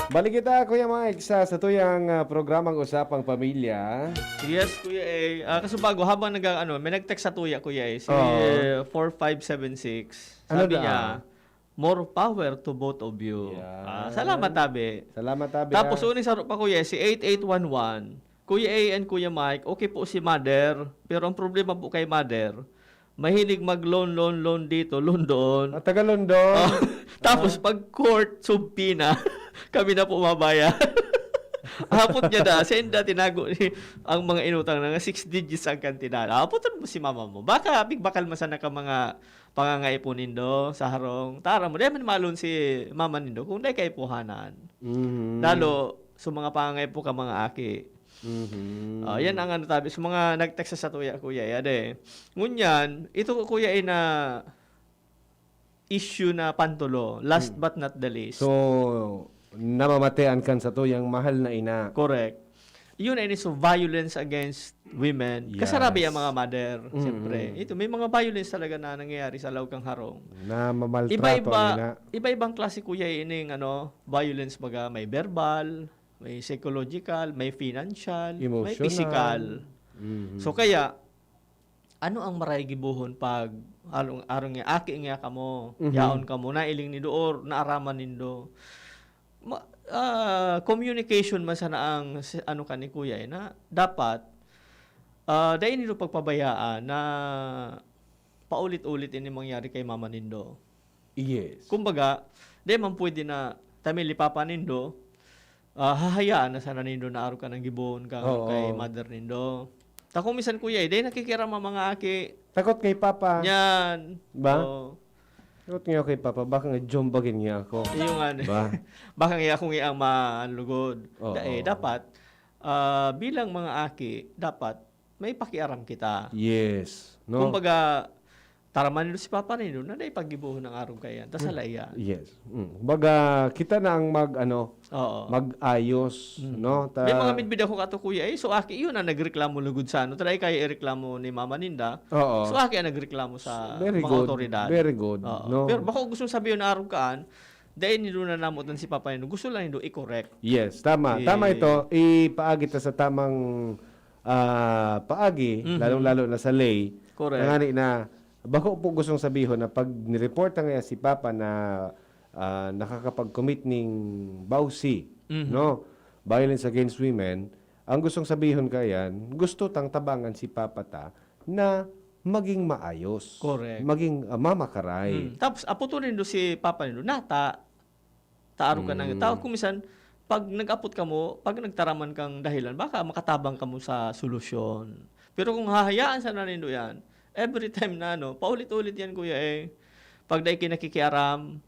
Balik kita, Kuya Mike, sa satuyang ah, programang Usapang Pamilya. Yes, Kuya A. Ah, kaso bago, habang nag ano, may nag-text sa tuya, Kuya A. Si Oo. eh, four five seven six. Ano Sabi daw? niya, "More power to both of you." Yan. Ah, salamat, tabi. Salamat, tabi. Tapos, ah. uning saro pa, Kuya, si eight eight one one. "Kuya A and Kuya Mike, okay po si Mother, pero ang problema po kay Mother, mahilig mag-loan, loan, loan dito, loan doon." Ah, taga London. Oh, tapos pag court, subpoena, kami na po mabaya. Hapot niya da, senda tinago ni ang mga inutang na nga six digits ang kantidad. Hapot mo si mama mo. Baka bigbakal man sana ka mga pangangaipo nindo sa harong. Tara mo, dahil man malon si mama nindo kung dahil kaipuhanan. Mhm. Lalo, sa mga pangangaipo ka mga aki. Mhm. Ah, yan ang ano tabi. Sa mga nag-text sa tuya, kuya, yade. Ngunyan, ito ko, kuya, ay na issue na pantulo. Last but not the least. So, namamatean kan satuyang mahal na ina. Correct. Yun ay so violence against women. Kasarabi Yes. Ang mga mother, Mm-mm. siyempre. Ito, may mga violence talaga na nangyayari sa lawag kang harong. Na mamaltrato Iba-iba, ang ina. Iba-ibang klase, kuya, ining ano, violence, baga may verbal, may psychological, may financial, may Emotional. physical. Mhm. So kaya, ano ang maray gibohon pag arong, arong nga, aki nga kamo, Mhm. yaon kamo, nailing nindo or naaraman nindo? Ma, ah, communication man sana ang si, ano ka ni kuya, eh, na dapat ah, dai nindo pagpabayaan na paulit-ulit ini mangyari kay mama nindo. Yes. Kumbaga, dai man pwede na tamili papa nindo, ah, hahayaan na sana nindo na arog ka nang gibohon ka Oo. Kay mother nindo. Ta kung minsan, kuya, eh, dai nakikiaram ang mga aki. Takot kay Papa. Yan. Ba? Oo. Takot nga kay Papa. Baka nga jombagin niya ako. Yung nga, Ba? baka nga ako nga ang manlugod. Oo. Da, eh, dapat, ah, bilang mga aki, dapat may pakiaram kita. Yes. No? Kumbaga, taraman nito si Papa nindo na dai paggibohon ng arog kayan. Tas Hmm. alaya. Yes. Mm. Kumbaga, kita na ang mag, ano, Oo. mag-ayos, Mm. no? Ta- May mga midbid ako kato, kuya, eh, so aki, yun ang nagreklamo lugod sa ano. Taray kaya ireklamo ni mama ninda. Oo. So aki ang nagreklamo sa Very mga good. otoridad. Very good, Oo. no? Pero bako gusto sabihin na arog kaan, dahil nindo na namutan si Papa nindo. Gusto lang nindo i-correct. Yes, tama. Eh, Tama ito. Ipaagi ta sa tamang ah, paagi, Mhm. lalong-lalo na sa lay. Correct. Nangani na, bako po gustong sabihon na pag nireport na nga si Papa na ah, nakakapag-commit ning bawsi, Mhm. no? Violence against women, ang gustong sabihon kayan, gusto tang tabangan si Papa ta na maging maayos. Correct. Maging ah, mamakaray. Hmm. Tapos, aputo nindo si Papa nindo, nata, taaro ka na. Mm. Tao, kung minsan, pag nag-apot ka mo, pag nagtaraman kang dahilan, baka makatabang ka mo sa solusyon. Pero kung hahayaan sana nindo yan, every time na ano, paulit-ulit yan, kuya, eh. Pag dai kinakikiaram,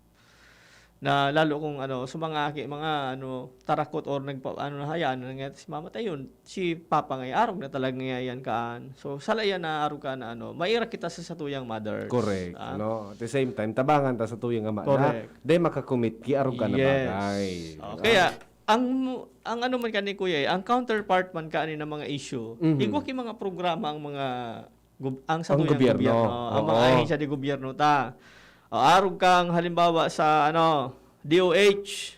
na lalo kung ano, sa mga aki, mga ano, tarakot or nagpa, ano, nahayaan na nga si mama tayo, si papa nga arog na talaga nga yan kaan. So, sala yan na arog ka na ano, maira kita sa satuyang mothers. Correct. Ah, No? At the same time, tabangan ta sa tuyang ama Correct. na dai makakumit ki arog ka na Yes. bagay. Oh, Diba? kaya, ang, ang ano man ka ni kuya, eh, ang counterpart man ka ni ng mga issue, Mhm. igwa ki mga programa ang mga gub- ang sa Ang tuyang gobyerno. gobyerno, ang mga Oo. ahensya de gobyerno ta. O, arog kang halimbawa sa ano, D O H,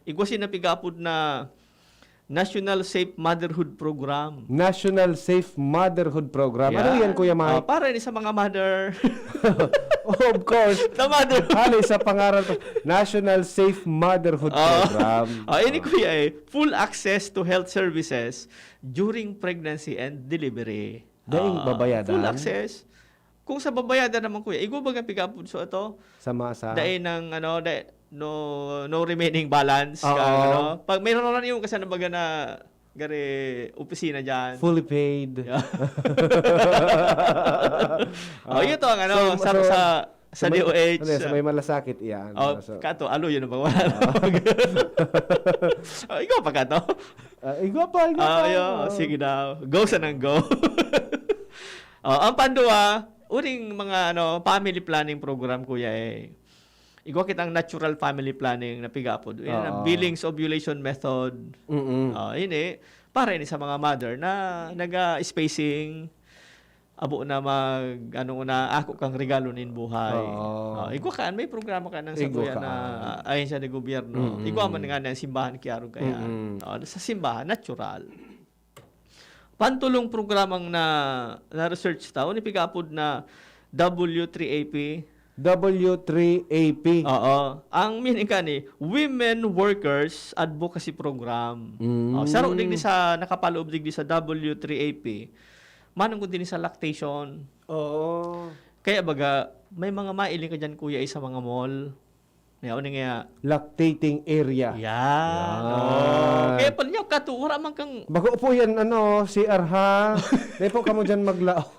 igwa si napigapod na National Safe Motherhood Program. National Safe Motherhood Program. Ano yan, Kuya Mike? Ah, para ni sa mga mother. Oh, of course. The mother. Hali sa pangaran to. National Safe Motherhood Ah. Program. Ah, ini, Kuya, eh. Full access to health services during pregnancy and delivery. Daing Ah, babayadan? Full access. Kung sa babayadan naman, Kuya, igwa baga piga-apod so ato? Sa masa. Dai nang, ano, dai, no, no remaining balance. Oo. Ka, ano? Pag mayroon na yung kasi na baga na gari opisina dyan. Fully paid. Yeah. Oh, yun to ang ano, So, sa, so, sa, sa may, D O H. Ano, sa may malasakit, yan. Oh, So, kato, alo yun ang bawal. Oh, ikaw pa kato? ah, igwa pa, igwa Ah, pa. yo, Oh. Sige daw. Go sa nang go. Oh, ang pandua, uring mga ano, family planning program, Kuya, eh. Igwa kitang natural family planning na piga-apod. Yan ang Oo. Billings ovulation method. Mm-mm. Oh, ini, para ini sa mga mother na naga-spacing, abo na mag, ano na, ako kang regalo nin buhay. Oo. Oh, igwa ka, may programa ka nang sa Igwa kuya ka. Na ahensya de gobyerno. Mm-mm. Igwa man nga na simbahan kiaro kaya. Mm-mm. Oh, sa simbahan, natural. Pantulong programang na, na-research ta, o ni piga-apod na W three A P. W three A P. Oo. Ang meaning ka ni, Women Workers Advocacy Program. Mm. Oh, saro digdi sa, nakapaloob digdi sa W three A P. Manong ko din sa lactation. Oo. Kaya baga, may mga mailing ka dyan, kuya, eh, sa mga mall. Yaon nga. Lactating area. Yan. Yan. Oh. Kaya pala niya, kato, wala man kang Bago po yan, ano, C R ha. Di po kamo dyan maglaog.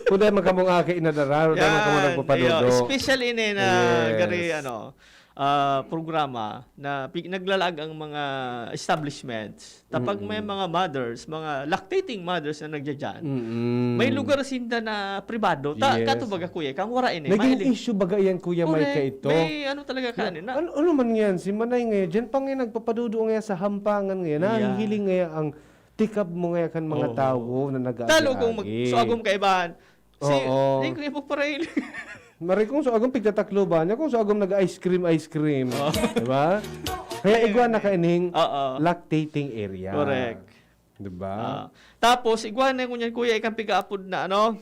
Kung dahil man kamong aki na dara, dahil man kamo Yan, nagpapadudo. Iyo, special ini na Yes. gari, ano, ah, programa na pi- naglalaag ang mga establishments. Tapag may mga mothers, mga lactating mothers na nagdadyan, Mm-mm. may lugar sinda na pribado. Ta, Yes. kato baga, kuya, kang wara ini. Naging Mailing. Issue baga yan, Kuya Correct. Mike, ito. May ano talaga ka, ano na. Ano, ano man yan? Si Manay ngayon, dyan pa ngayon nagpapadudo ngayon sa hampangan ngayon. Yeah. Nahihiling ngayon ang tikab mo ngayon kan mga Oo. tao na nag Talo kung mag, so agom kaibahan. Si, Oo. Di ko ipagparail. Mari kung so agom pigtatakloban niya, kung so agom nag-ice cream, ice cream. Oo. Di ba? Kaya igwa na kaining Oo. lactating area. Correct. Di ba? Ah, tapos, igwa na ngunyan, kuya, ikang piga-apod na, ano,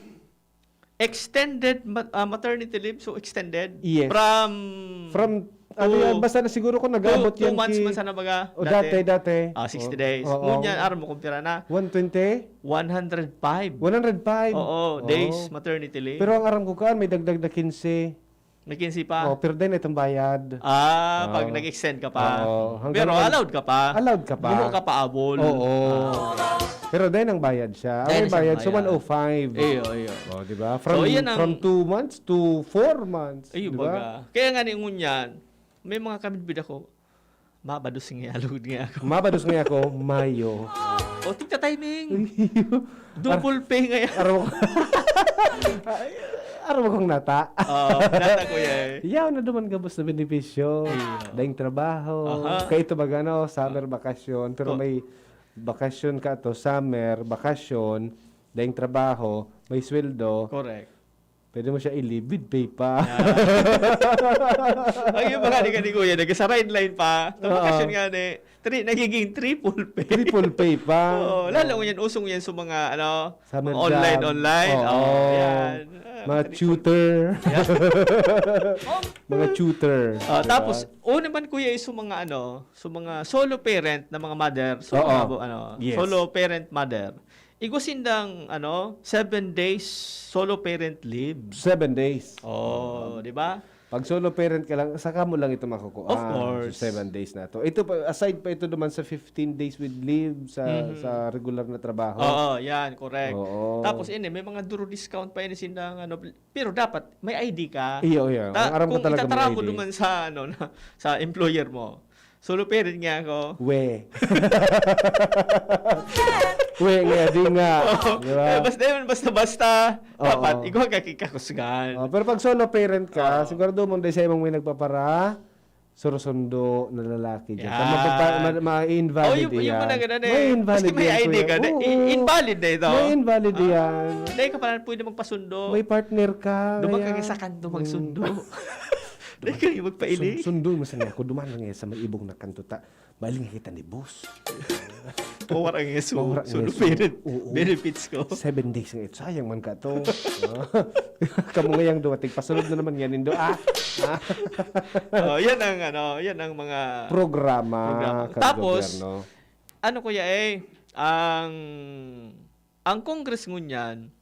extended ma- ah, maternity leave. So, extended. Yes. From, From, ano two- yan, basta na siguro kung nag-abot two, two yan months ki- man sana baga. O, dati, dati. Ah, sixty Oo. days. Oo. Ngunyan, aram mo kung pira na? One twenty? One hundred five. One hundred five. Oo, days Oo. maternity leave. Pero ang aram ko kan, may dagdag na quince. May quince pa. Oh, pero dahil itong bayad. Ah, pag Oo. nag-extend ka pa. Oo, hanggang Pero naman- allowed ka pa. Allowed ka pa. Buho ka pa abol. Oo. Ah. Pero dahil ang bayad siya. Ang Dahil may siyang bayad, so bayad. one oh five. Iyo, iyo. Oh, di ba? So, From, yan ang- from two months to four months. Ayun, Di ba? Baga. Kaya nga ni ngunyan, may mga kamidbid ako, mabados nga alugod nga ako. Mabados nga ako, Mayo. O, tigta timing. Double pay nga yan. Araw ko. Araw kong nata. Oo, nata ko yan. Yaw na duman gabos na benepisyo. Iya. Daing trabaho. Aha. Kaya ito baga, no, summer bakasyon. Pero Ko- may bakasyon ka to, summer, bakasyon, daing trabaho, may sweldo. Correct. Pwede mo siya i-leave with pay pa. Ang iba nga ni, ka ni Kuya, nag-, sa red line pa. Sa Oo. Bakasyon nga ni, tri, nagiging triple pay. Triple pay pa. Oo, lalo mo yan, usong yan sa mga, ano, Summer mga online, job. Online. Oo. Oo, yan. Ah, Mga triple- tutor. Yan. Mga tutor. Ah, Diba? Tapos, o naman, kuya, is yung mga, ano, so mga solo parent na mga mother, so Oo. mga, ano, Yes. Solo parent mother. Igwa sindang, ano, seven days solo parent leave. Seven days. Oh, di ba? Pag solo parent ka lang, saka mo lang ito makukuha. Of course. Sa seven days na to. Ito pa, aside pa ito naman sa fifteen days with leave sa Mhm. sa regular na trabaho. Oo, yan, correct. Oo. Tapos ini, may mga duro discount pa ini sindang, ano, pero dapat may I D ka. Iyo, iyo. Ta- Ang aram ko kung talaga may itatara mo I D. Duman sa, ano, na, sa employer mo, solo parent nga ako. We. We, nga, di nga. Di ba? Eh, basta, basta, basta, Oo. dapat, igwa ka kikakusgan. Oh, pero pag solo parent ka, Oo. sigurado mo dahil sa imong may nagpapara, surusundo na lalaki dyan. Yan. Ma-, ma-, ma-, ma-invalid Oh, yung, yung yan. mga ganun eh. May invalid Basta may yan, I D kuya. ka na, Oo. i-, invalid na ito. May invalid Ah, yan. Dahil ka pala pwede magpasundo. May partner ka. Duman ka kaya- sa kanto magsundo. Mm. Dai kayo magpaili. Sun- sundon mo sa niya ako, duman lang yan sa may ibong na kanto ta. Bali nga kita ni boss. Pawar ang yeso. Pawar ang So, yeso. Parent Oo. Benefits ko. Seven days nga ito. Sayang man ka to. Kamu ngayang dumating. Pasunod na naman yan, Indo. Ah, Oh, yan ang ano, yan ang mga programa, Programa. Ka Tapos, Gobyerno. Ano kuya eh, ang ang Congress ngunyan,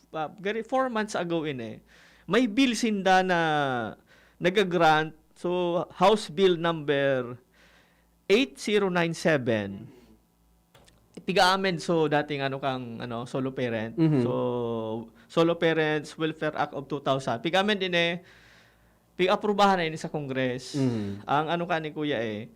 pa, gari four months ago ini, may bill sinda na nagagrant, so House Bill number eight zero nine seven. Piga-amend so dating ano kang ano solo parent. Mhm. So Solo Parents Welfare Act of two thousand. Piga-amend ini, pig-aprubahan na ini sa Congress. Mhm. Ang ano ka ni Kuya eh,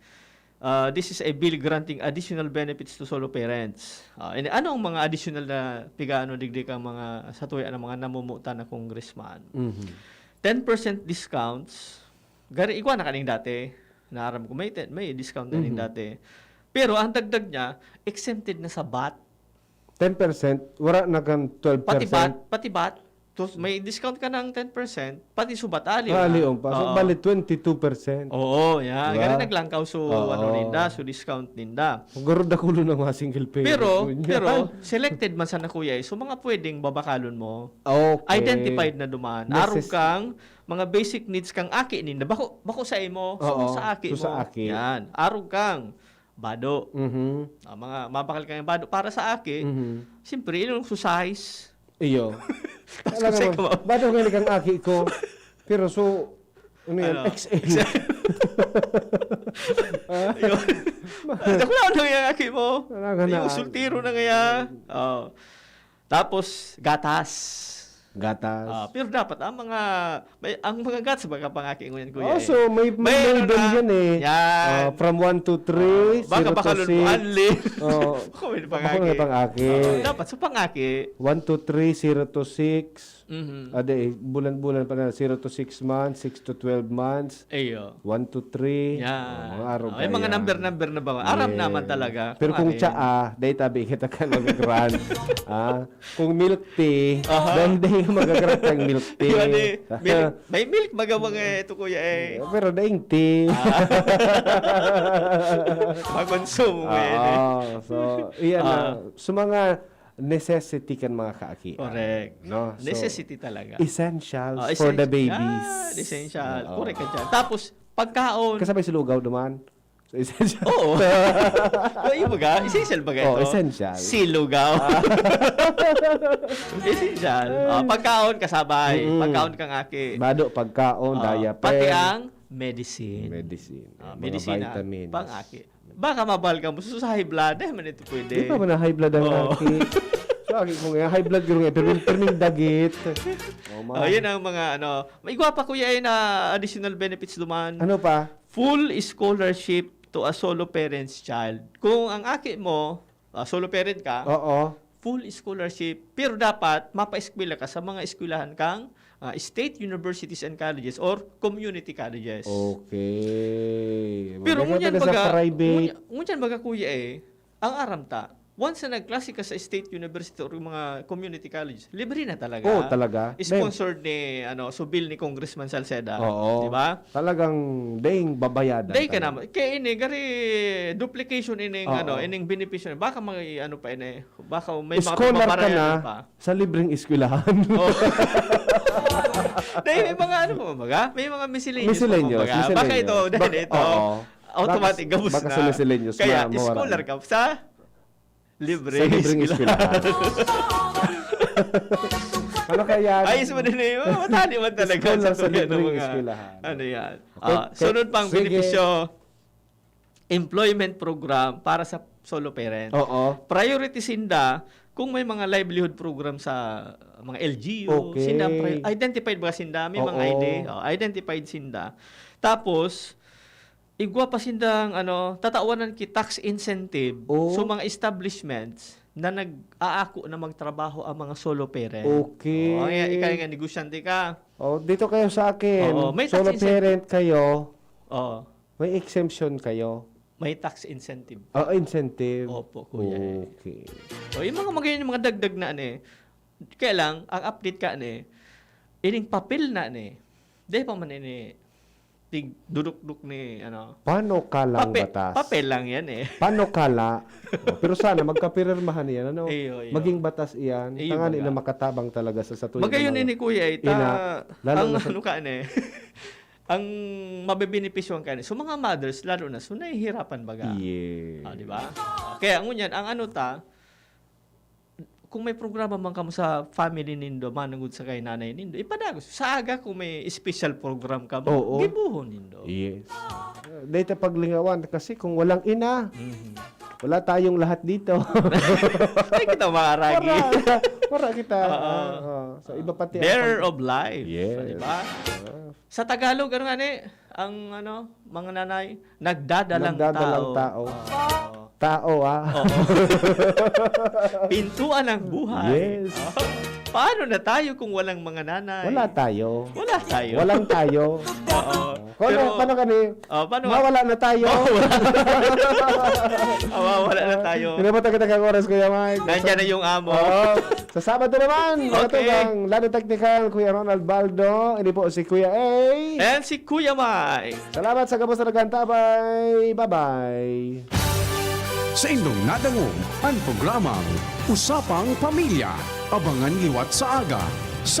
uh, this is a bill granting additional benefits to solo parents. Uh, ini, ano ang mga additional na piga-ano digdi kang mga sa tuya ng mga namumutan na congressman? Mhm. Ten percent discounts. Gari, igwa na kaning dati. Naaram ko, may, ten, may discount na ning Mhm. dati. Pero ang dagdag niya, exempted na sa vat. Ten percent, wala na kan twelve percent. Pati vat, pati vat. Tapos may discount ka ng ten percent, pati subat ali. Ah, liong pa. So, bali twenty-two percent. Oo, yan. Diba? Gari naglangkaw so Oo. ano ninda, so discount ninda. Siguro dakulo ng mga single parent. Pero, Yun yan. Pero, selected man sana kuya eh. So, mga pwedeng babakalon mo, Okay. Identified na duman. Arog Necess- kang mga basic needs kang aki ninda. Bako, bako sa imo, so Oo, sa aki so mo. Sa aki. Yan. Arog kang bado. Mhm. Ah, mga mabakal kang bado para sa aki. Mhm. Siyempre, ilong exercise. Iyo. Tapos Alam kasi mo, kamo- bado nga kang aki ko. Pero so, ano yan? Ano? X L. Ayun. Dakula na nga aki mo. Wala ka na. Yung sultiro na kaya. Oh. Tapos, gatas. Gatas. Ah, pero dapat ang mga may, ang mga gatas baga pangaki ngunyan kuya. Oh, so may, may Mayroon label na. Yan eh. Yan. Ah, from one to three, Baka zero to bakalon six. Mo, unli. Oh. Baka may Baka pangaki. may pangaki. Oh, dapat sa pangaki. One to three, zero to six. Mhm. Ade, bulan-bulan pa na, zero to six months, six to twelve months, Iyo. one to three. Yan. Oh, mga araw Oh, yung mga kaya. Number-number na ba? Aram Yeah. naman talaga. Pero kung ano yun. tsaa, dahil tabi kita ka mag-grant. Ah, kung milk tea, Aha. dahil di ka mag-grant ng milk tea. Yun eh. Milk, may milk baga mga ito kuya eh. Pero daing tea. Makonsumo mo yan eh. Oo. So, iyan na. Ah. So, mga necessity kan mga kaaki. Correct. No? So, Necessity talaga. Essentials Oh, for the essen- babies. Yan, essential. Oo. Correct ka dyan. Tapos, pagkaon. Kasabay sa lugaw naman. So, essential. Oo. Ay, baga, essential baga ito? Oh, essential. Silugaw. Essential. Ah, pagkaon kasabay. Mm-mm. Pagkaon kang aki. Bado, pagkaon, Ah, diaper. Pati ang medicine. Medicine. Ah, Mga medisina, vitamins. Pang-aki. Baka mabal ka mo, so sa high blood, eh, man ito pwede. Di pa man na high blood ang Oo. aki. So, aki ko nga, high blood ko nga, pero, pero may dagit. Oh, Oh, yun ang mga ano. May igwa pa kuya eh na additional benefits duman. Ano pa? Full scholarship to a solo parent's child. Kung ang aki mo, ah, solo parent ka, Oo. full scholarship, pero dapat mapa-eskwela ka sa mga eskwelahan kang ah, state universities and colleges or community colleges. Okay. Pero Maganda ngunyan ka sa baga, private. ngunyan, ngunyan baga kuya eh, ang aram ta, once na nagklase ka sa state university or yung mga community college, libre na talaga. Oh, talaga? Sponsored ni, ano, so bill ni Congressman Salceda. Oo. Di ba? Talagang daing babayadan. Dahil ka talaga. naman. Kaya ini, gari duplication ining, Oo. ano, ining benepisyo. Baka may, ano pa ini, baka may mga Scholar ka na pagbabayaran pa. Sa libreng eskwelahan. Oh. Dahil may mga ano pa ba? May mga miscellaneous, Miscellaneous, pa ba? Baka miscellaneous. ito, dahil Baka- ito, oo. automatic, Baka- gabos baka na. sa miscellaneous Kaya, na, mawala scholar na. Ka sa libre. Sa libreng eskwelahan. Ano kaya? Ayos mo din eh. Oh, matali man talaga. Scholar sa Sabi ng libreng mga, eskwelahan. Ano yan? Okay, Ah, sunod pang sige. benepisyo, employment program para sa solo parent. Oo. Priority sinda kung may mga livelihood program sa mga L G U, Okay. sinda pri- identified ba sinda? May mga Oo. I D? Oh, identified sinda. Tapos, igwa pa sindang ano, tatawanan ki tax incentive Oh. sa mga establishments na nag-aako na magtrabaho ang mga solo parent. Okay. Oh, kaya ikaw nga negosyante ka. Oh, dito kayo sa akin. Oo, may tax Solo incentive. Parent kayo, Oo. May exemption kayo? May tax incentive. Ah, incentive. Opo, kuya. Okay. So, yung mga, mga, yung mga dagdag na, ano eh. Kaya lang, ang update ka, ano eh, ining papel na, ano eh, di pa man ini, tig dudukdok ni ano. Paano ka lang Papel, batas? Papel lang yan eh. Paano ka la? Oh, pero sana magkapirmahan iyan, ano? Iyo, iyo. Maging batas iyan. Iyo, Tangani baga. Na makatabang talaga sa satuya. Magayon ini kuya ay ta, Ina, lalo ang na sa- ano ka ni, ang mabebenepisyon ka ni. So mga mothers, lalo na, so nahihirapan baga. Yeah. Ah, di ba? Kaya ngunyan, ang ano ta, kung may programa man kamo sa family nindo, manugod sa kay nanay nindo, ipadagos. Sa aga, kung may special program kamo, Oo. Gibuhon nindo. Yes. Dahil paglingawan, kasi kung walang ina, Mhm. wala tayong lahat dito. Ay, kita maaragi. Wala, wala kita. Oo. Ah, ah. So, iba pati Bearer ang- of life. Yes. Di ba? Ah. Sa Tagalog, ano nga ni? Ang ano, mga nanay, nagdadalang, Nagdadalang tao. tao. Oo. Tao, ah. Oo. Pintuan ng buhay. Yes. Oo. Paano na tayo kung walang mga nanay? Wala tayo. Wala tayo. Walang tayo. Oo. Paano, Pero, paano ka ni? oh, paano? Mawala na tayo. Mawala. Ah, mawala na tayo. Pinapatay kita kang oras, Kuya Mike. Nandyan na yung amo. Oo. Sa Sabado naman, mga Okay. tugang, Lado Technical, Kuya Ronald Baldo, ini po si Kuya A. And si Kuya Mike. Salamat sa gabos na nagkantabay. Bye-bye. Sa indong nadangog an programang Usapang Pamilya. Abangan liwat sa aga, sa